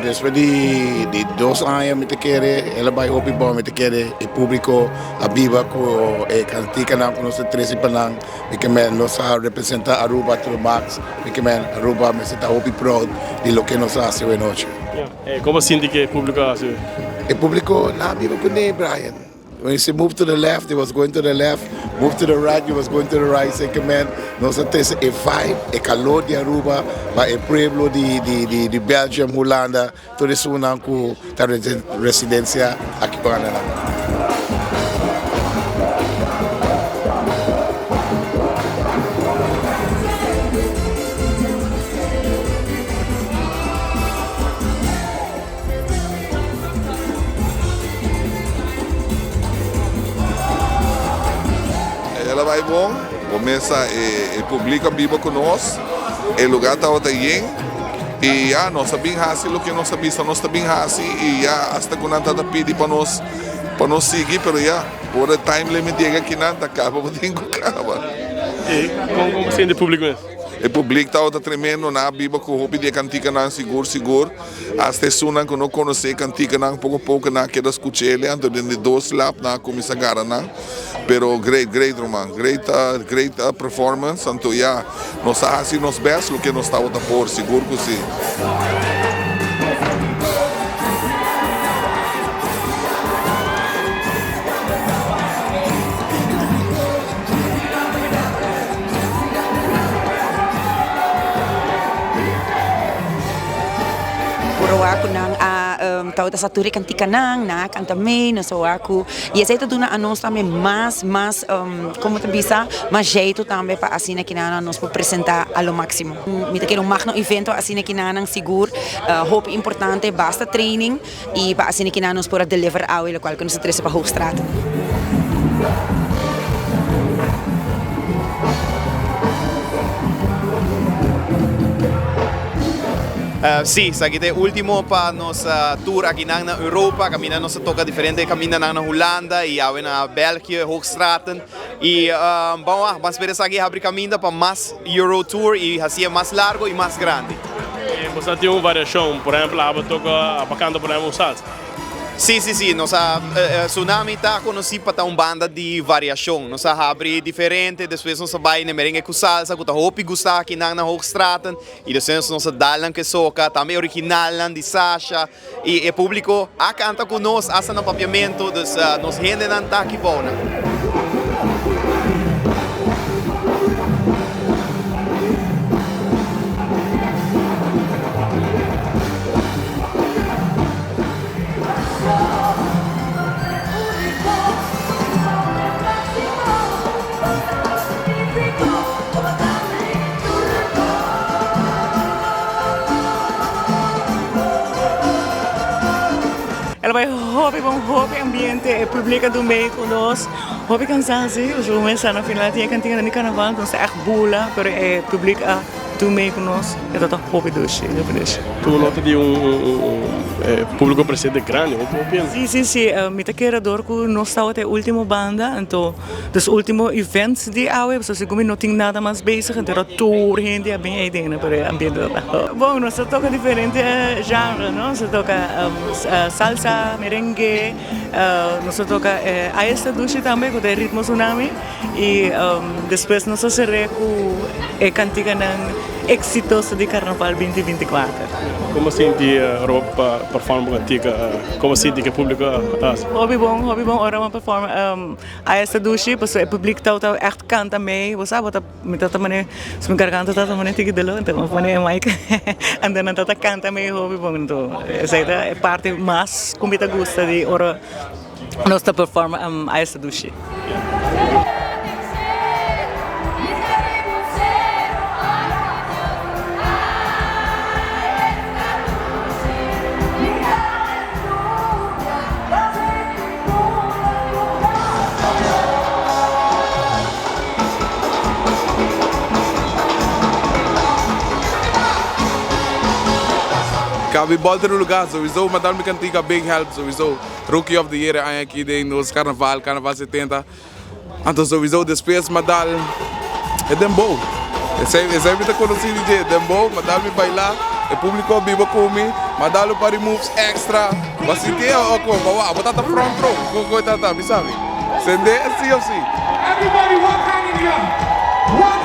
Despues di di dos aña mi ta kere el a bai hopi bon, mi ta kere e publico a biba cu e canticanan cu nos ta trece pa nan, mi ke men nos a representa Aruba to the max, mi ke men Aruba mester ta hopi proud di loke nos a haci awenochi. Como a sinti cu e publico a haci? E publico nan a biba cune Brian. When you say move to the left, it was going to the left, move to the right, it was going to the right. Say que man, nos a trece e vibe, e calor di Aruba pa e pueblo di di di di Belgium, Hulanda, tur esunnan cu ta residencia aki pa nan. El a bai bon, bo mesa e publico a biba cu nos, e lugar tabata yen y ya nos a bin haci loke nos a bisa nos ta bin haci y ya hasta cu nan tabata pidi pa nos pa nos sigui pero ya ora e time limit yega akinan ta caba bo tin cu caba. Y con bo sinti e publico mes? E public tabata tremendo, nan a biba cu hopi di e canticanan sigur sigur. Hasta esunnan ku no konosé e kantikanan poko poko nan a keda skuch'el anto den di dos lap nan a kuminsá gara nan. Pero great great ruman, great great performance anto ya nos a hasi nos bèst loke nos tabata por sigur ku si. Por wak ku nan a tabata sa tur e kantikanan, nan a kanta mee, nos a wak ku i esei ta duna a nos tambe mas mas komo ta bisa mas jeitu tambe pa asina kinanan nos por presenta a lo maximo. Mi ta kere un magno evento asina kinanan sigur hopi importante basta training i pa asina kinanan nos por a deliver awe lokual ku nos a trese pa Hoogstraten. Sí, esaki ta e ultimo pa nos tour akinan na Europa, kaminda nos a toka diferente kamindanan na Hulanda i awe na België, Hoogstraten. I ban wak, ban spera esaki habri kaminda pa mas Euro tour i hasié mas largo i mas grandi. Boso a tin un variashon, por ehempel abo toka, abo a kanta por ehempel un salsa. Sí, sí, sí, nos a, Tsunami ta konosí pa ta un banda di variashon. Nos a habri diferente, despues nos a bai na merengue ku salsa ku ta hopi gustá akinan na Hoogstraten. I despues nos a dal nan ku e soka, tambe e originalnan di Sasha. I e públiko a kanta ku nos asta na papiamentu, dus nos hendenan ta aki bou nan. El a bai hopi bon, hopi ambiente, e publiek a dun mee ku nos, hopi kansansi, pasobra bo mester na final tin e kantiga di karnaval, nos ta ègt bula, pero e publiek a dun mee ku nos, e tabata hopi dushi, hopi dushi. Tuma nota di un publico presente grandi, hopi hopi hende. Si, si, si, mi ta kere dor ku nos tabata e ultimo banda, anto dus ultimo event di awe, pasobra segun mi no tin nada mas bezig, anto era tur hende a bin eiden, pero e ambiente tabata. Bon, nos ta toka diferente genre, no, nos ta toka salsa, merengue, nos ta toka Ay Esta Dushi tambe ku ta e ritmo tsunami. Y despues nos a cer'é cu e canticanan exitoso di Carnaval binti binti kuater. Como sinti ora bo a perform bo cantica? Como sinti cu e publico a haci? Hopi bon, hopi bon ora bo a perform a esta dushi pasobra e public tabata echt canta mee, bo sa bo ta mi tabata mane mi garganta tabata mane tiki dolo enton mi a pone e mic anto nan tabata canta mee hopi bon anto esey ta e parti mas cu mi ta gusta di ora Nos ta perform a esta dushi. Gaby Bolter lugar sowieso, maar dan mi cantica Big Help sowieso. Rookie of the Year e aña aki den nos carnaval, Carnaval 70. Anto sowieso despues m'a dal e dembow. Esey, esey mi ta conoci di dje, dembow, m'a dal mi baila, e publico a biba cu mi. M'a dal un par di moves extra. Bo a sinti o con? Bo a bo tata front row. Con con tata, mi sabi. Sende si of si. Everybody, one hand in the air.